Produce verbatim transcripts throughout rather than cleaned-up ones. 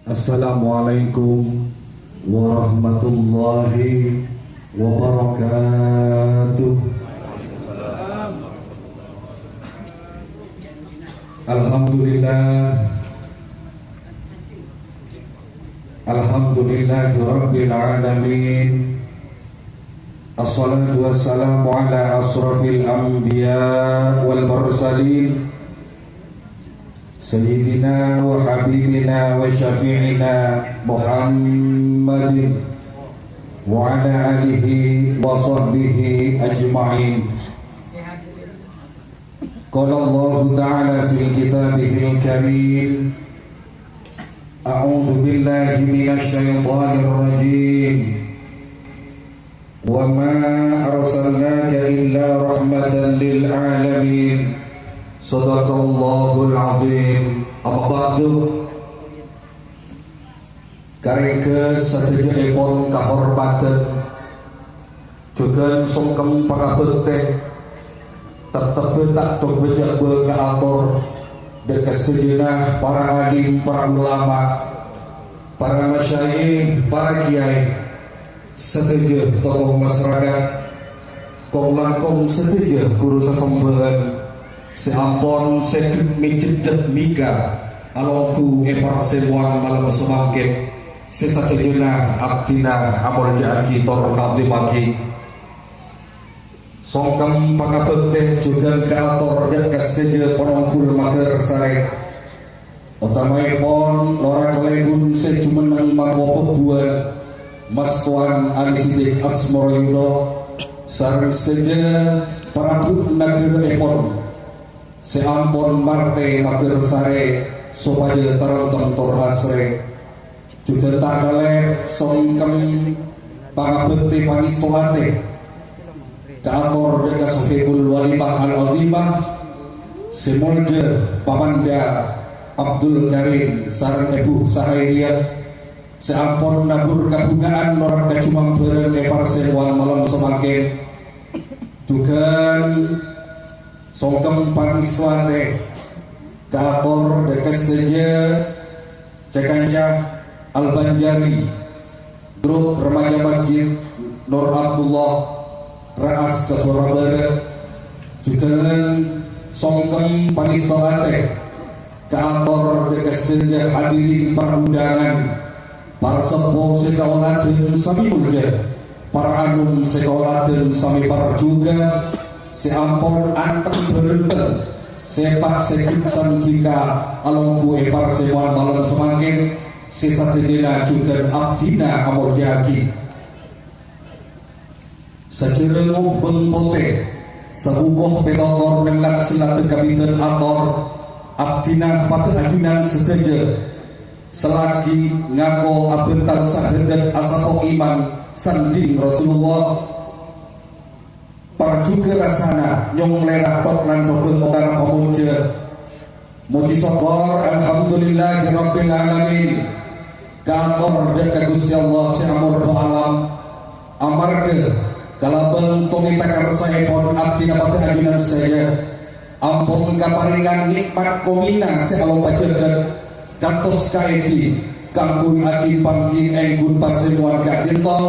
Assalamualaikum warahmatullahi wabarakatuh. Alhamdulillah. Alhamdulillahirabbil alamin. Assalatu wassalamu ala asyrafil anbiya wal mursalin, sayyidina wa habibina wa syafi'ina Muhammadin wa ala alihi wa sahbihi ajma'in. Qala Allahu ta'ala fi kitabihil karim, a'udzu billahi minasy syaithanir rajim. Wa ma arsalnaka illa rahmatan lil alamin. Shadaqallahul azim. Amma ba'du. Karengga sadhâjâèpon kahormadhân, jhughân songkem pangabhâktè, tettebba ta' tobâ jhâ' bâ' kaator dâ' ka sadhâjâna para alim, para ulama, para masyayikh, para kèyaè, sadhâjâ tokoh masarakat, kong-langkong sadhâjâ ghuru sasembhâ'ân sè ampon sè mèjheddhâ mèngka alongghu è parsemmowan malem samangkèn, sè sadhâjâna abdhina amolja'aghi tor na'dhimaghi. Songkem pangabhâktè jhughân kaator dâ' ka sadhâjâ panonggul maghârsarè. Otamaèpon lora kalèbun sè jumenneng mangkobhâbuwân, Mas Towan Ali Siddiq Asmoro Yudo, sareng sadhâjâ parabhut naghârâèpon sè ampon martè maghârsarè sopajâ taremtem tor asrè. Jhughân ta' kalèp songkem pangabhâktè pangèsto atè kaator dâ' ka Sohibul Walimah Al-Azimah sè molja Pamanda Abdul Karim sareng Èbhu Sahairiyah sè ampon nabur kabhungaan lora kajumambhârân è parsemmowan malem samangkèn. Jhughân songkem pangèsto atè kaator dâ' ka sadhâjâ Cèkanca Al-Banjari, Grup Remaja Masjid Nur Abdullah, Ra'as Kadhora Bârâ', jhughân songkem pangèsto atè kaator dâ' ka sadhâjâ hadirin parundangan, para seppo sè kaoladhân samè molja, para anom sè kaoladhân samè parjughâ, sè ampon anteng bhârenteng, sè pa' sè ghuk sandika alongghu è parsemmowan malem samangkèn, sè sadhâjâna jhughân abdhina amolja'aghi. Sajhârângo bâng potè, sabuko pètotor nèng lak-sèlak kabidhân ator, abdhina padâ ajunan sadhâjâ, salaghi ngako abhântal sahadat asapo iman sandhing Rasulullah. Parjughâ rassana nyong lèra tok-lantoghâ okara pamonjhâ. Mojhi sokkor, alhamdulillahirabbil alamin. Kaator dâ' ka Ghustè Allah sè amor dhu alam. Amarghâ kalabân tongè takarsaèpon abdhina padâ ajunan sadhâjâ, ampon kaparèngan nè'mat komina sè alopajhâghât. Kantos kaèdhi, kaangghuy aghi-pangghi ènggun parsemmowan ka'dinto,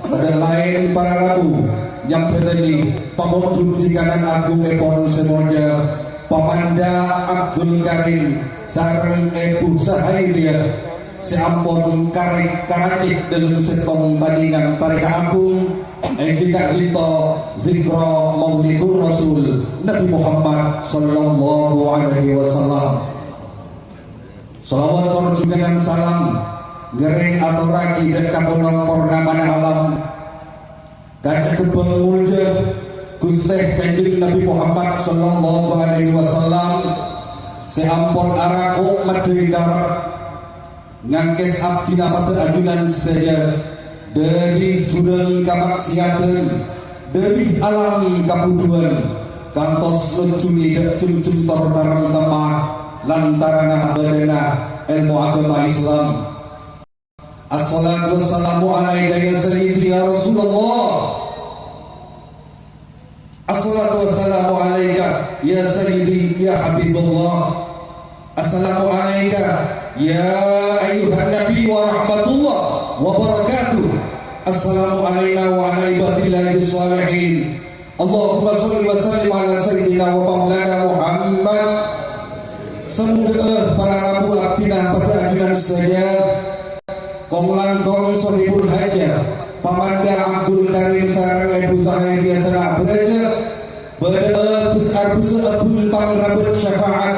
tadâ' laèn para rabu nyambhâdhâni pamondhut dhikanan agungèpon sè molja Pamanda Abdul Karim sareng Èbhu Sahairiyah sè ampon karè-, karacè dâlem sèttong tandhingan tarèka agung, ènggi ka'dinto zikra Maulidur Rasul Nabi Muhammad sallallahu alaihi wasallam. Shalawat tor jhughân salam ngèrèng atorraghi dâ' ka polong pornamana alam, ka cakèbbhân molja Ghustè Kanjeng Nabi Muhammad sallallahu alaihi wasallam sè ampon arako' maddhâi karep ngangkès abdhina padâ ajunan sadhâjâ, dâri jhurâng kamaksiadhân, dâri alam kabhudhuwân, kantos nojjhuli dâ' jhunjhung tor taremtemma lantaranna abâdâna èlmo aghâma Islam. Assalatu wassalamu alaika ya sayyidi ya Rasulullah. Assalatu wassalamu alaika ya sayyidi ya Habiballah. Assalamu alaika Ya ayyuhan nabi wa rahmatullah wa barakatuh. Assalamu alaina wa ala ibadillahis shalihin. Allahumma shalli wa sallim ala sayyidina wa maulana Muhammad. Samoghâ para rabu abdhina padâ ajunan sadhâjâ. Kong-langkong sodipun hajâ, Pamanda Abdul Karim sareng Ebu Sahair biyasana abhârâjâ, bâdâ'â bes-arbessâ abul pangrabât syafaat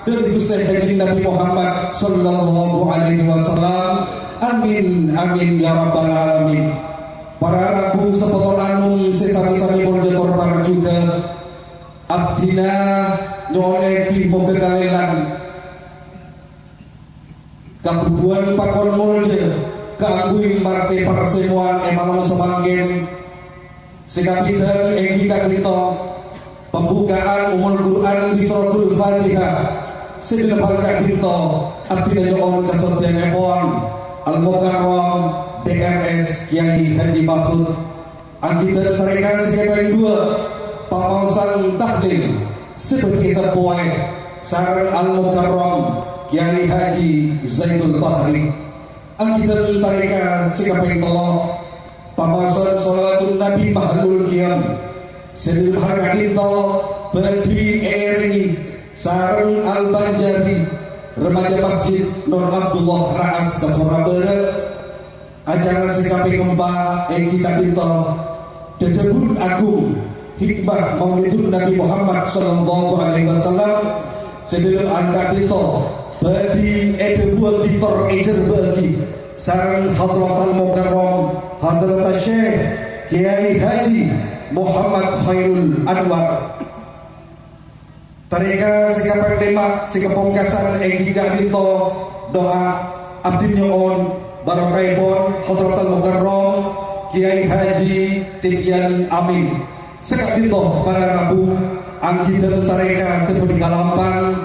dâri Ghustè Kanjeng Nabi Muhammad sallallahu alaihi wasallam. Amin, amin, ya rabbal alamin. Para rabu sapètton anom sè sami-sami pon jâ' tor parjhughâ, abdhina nyo'on èdhi moghâ kalèlan kabhubhuwân pakon molja kaangghuy martè parsemmowan è malem samangkèn. Sè kabidhâk èngghi ka'dinto pambhuka'an Ummul Qur'an bi' Suratul Fatihah. Sè dhâlem hal ka'dinto abdhina nyo'on kasoddhiyannèpon Al-Mukarram D R S Kyai Haji Mahfud. Angghuy tarèka sè kapèng duwâ', pamaosan tahlil sè bhâdhi èsapowè sareng Al-Mukarram Kyai Haji Zaidul Bahri. Angghuy tarèka sè kapèng tello', pamaosan sholawatun Nabi Mahalul Qiyam. Sè dhâlem hal ka'dinto bhâdhi èèrèngè sareng Al-Banjari, remaja Masjid Nur Abdullah Ra'as Katora Bârâ'. Acara sè kapèng empa' èngghi ka'dinto dhâdhâbun aghung hikmah Maulidun Nabi Muhammad sallallahu alaihi wasallam sè dhâlem ka'dinto bhâdhi èdhâbuwâghi tor èjhârbâ'âghi sareng Hadratal Mukarram Hadratas Syekh Kyai Haji Muhammad Khairul Anwar. Tarèka sè kapèng lèma' sè kapongkasan èngghi ka'dinto du'a abdhi nyo'on barokahèpon Hadratal Mukarram Kyai Haji Tibyan Amin. Sè ka'dinto para rabu angghuy tarèka sè bhâdhi kalampang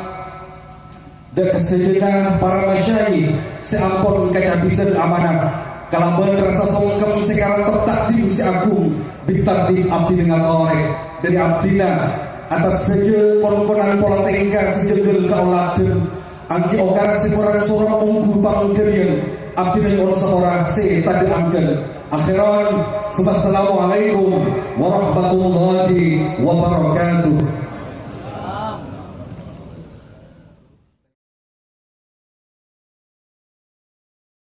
dâ' ka sadhâjâna para masyayikh sè ampon kacabisân amanah. Kalabân rassa songkem sè karantep ta'dhim sè aghung, bi' ta'dhim abdhina ngatorè dâri abdhina atas sadhâjâ kon-konan pola tèngka sè jhânggâl kaoladhân. Angghuy okara sè korang soro ongghu pangghâliyân, abdhina nyo'on sapora sè tadâ' angghân. Akhiran, assalamualaikum warahmatullahi wabarakatuh.